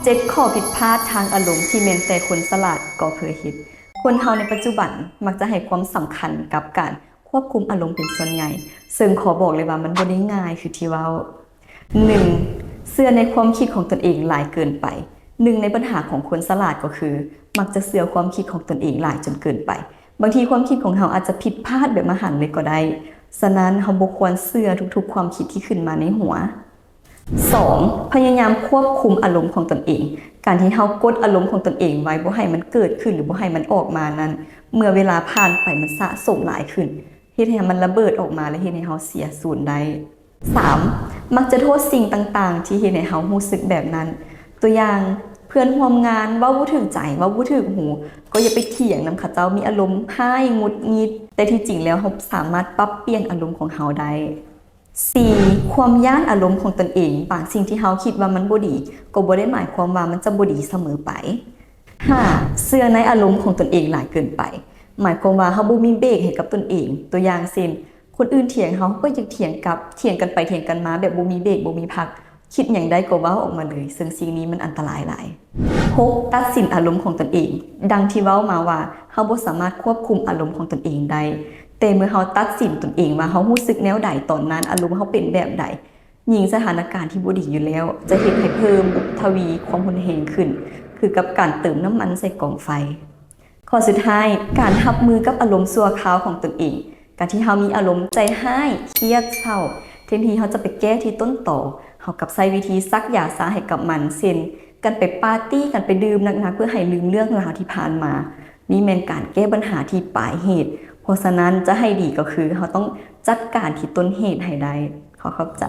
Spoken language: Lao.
ເຈັດ ຂໍ້ຜິດພາດທາງອາລົມທີ່ແມ່ນແຕ່ຄົນສະຫຼາດກໍເຜີຍເຮັດ. ຄົນເຮົາໃນປັດຈຸບັນມັກຈະໃຫ້ຄວາມສຳຄັນກັບການຄວບຄຸມອາລົມເປັນສ່ວນໃຫຍ່, ເຊິ່ງຂໍບອກເລີຍວ່າມັນບໍ່ໄດ້ງ່າຍຄືທີ່ເວົ້າ. ໜຶ່ງ ເຊື່ອໃນຄວາມຄິດຂອງຕົນເອງຫຼາຍເກີນໄປ. ໜຶ່ງໃນບັນຫາຂອງຄົນສະຫຼາດກໍຄື ມັກຈະເຊື່ອຄວາມຄິດຂອງຕົນເອງຫຼາຍຈົນເກີນໄປ. ບາງທີຄວາມຄິດຂອງເຮົາອາດຈະຜິດພາດແບບມະຫັນເລີຍກໍໄດ້. ສະນັ້ນ ເຮົາບໍ່ຄວນເຊື່ອທຸກໆຄວາມຄິດທີ່ຂຶ້ນມາໃນຫົວ. ສອງ ພະຍາຍາມຄວບຄຸມອາລົມຂອງຕົນເອງ. ການທີ່ເຮົາກົດອາລົມຂອງຕົນເອງໄວ້ ບໍ່ໃຫ້ມັນເກີດຂຶ້ນ ຫຼື ບໍ່ໃຫ້ມັນອອກມານັ້ນ, ເມື່ອເວລາຜ່ານໄປມັນສະສົມຫຼາຍຂຶ້ນ, ເຮັດໃຫ້ມັນລະເບີດອອກມາ ແລະ ເຮັດໃຫ້ເຮົາເສຍສູນໄດ້. ສາມ ມັກຈະໂທດສິ່ງຕ່າງໆທີ່ເຮັດໃຫ້ເຮົາຮູ້ສຶກແບບນັ້ນ. ຕົວຢ່າງ, ເພື່ອນຮ່ວມງານເວົ້າບໍ່ຖືກໃຈ, ເວົ້າບໍ່ຖືກຫູ, ກໍຢ່າໄປຖຽງນຳເຂົາເຈົ້າ, ມີອາລົມຮ້າຍ, ຫງຸດຫງິດ, ແຕ່ທີ່ຈິງແລ້ວເຮົາສາມາດປັບປ່ຽນອາລົມຂອງເຮົາໄດ້. ສີ່ ຄວາມຢ້ານອາລົມຂອງຕົນເອງ. ບາງສິ່ງທີ່ເຮົາຄິດວ່າມັນບໍ່ດີ ກໍບໍ່ໄດ້ໝາຍຄວາມວ່າມັນຈະບໍ່ດີສະເໝີໄປ. ຫ້າ ເຊື່ອໃນອາລົມຂອງຕົນເອງຫຼາຍເກີນໄປ. ໝາຍຄວາມວ່າເຮົາບໍ່ມີເບຣກໃຫ້ກັບຕົນເອງ. ຕົວຢ່າງເຊັ່ນ, ຄົນອື່ນຖຽງເຮົາ, ເຮົາກໍຢາກຖຽງກັບ, ຖຽງກັນໄປຖຽງກັນມາແບບບໍ່ມີເບຣກ, ບໍ່ມີພັກ, ຄິດຫຍັງໄດ້ກໍເວົ້າອອກມາເລີຍ, ເຊິ່ງສິ່ງນີ້ມັນອັນຕະລາຍຫຼາຍ. ຫົກ ຕັດສິນອາລົມຂອງຕົນເອງ. ດັ່ງທີ່ເວົ້າມາວ່າ ເຮົາບໍ່ສາມາດຄວບຄຸມອາລົມຂອງຕົນເອງໄດ້, ແຕ່ເມື່ອເຮົາຕັດສິນຕົນເອງວ່າເຮົາຮູ້ສຶກແນວໃດຕອນນັ້ນ, ອາລົມເຮົາເປັນແບບໃດ, ຍິ່ງສະຖານະການທີ່ບໍ່ດີຢູ່ແລ້ວ ຈະເຮັດໃຫ້ເພີ່ມທະວີຄວາມຮຸນແຮງຂຶ້ນ, ຄືກັບການເຕີມນ້ຳມັນໃສ່ກອງໄຟ. ຂໍ້ສຸດທ້າຍ, ການຮັບມືກັບອາລົມຊົ່ວຄາວຂອງຕົນເອງ. ການທີ່ເຮົາມີອາລົມໃຈຮ້າຍ, ຄຽດ, ເສົ້າ, ແທນທີ່ເຮົາຈະໄປແກ້ທີ່ຕົ້ນຕໍ, ເຮົາກັບໃຊ້ວິທີສັກຢາຊາໃຫ້ກັບມັນ, ເຊັ່ນ ການໄປປາຕີ້, ການໄປດື່ມໜັກໆ ເພື່ອໃຫ້ລືມເລື່ອງລາວທີ່ຜ່ານມາ. ນີ້ແມ່ນການແກ້ບັນຫາທີ່ປາຍເຫດ. ເພາະສະນັ້ນ, ຈະໃຫ້ດີກໍຄືເຮົາຕ້ອງຈັດການທີ່ຕົ້ນເຫດໃຫ້ໄດ້. ຂໍຂອບໃຈ.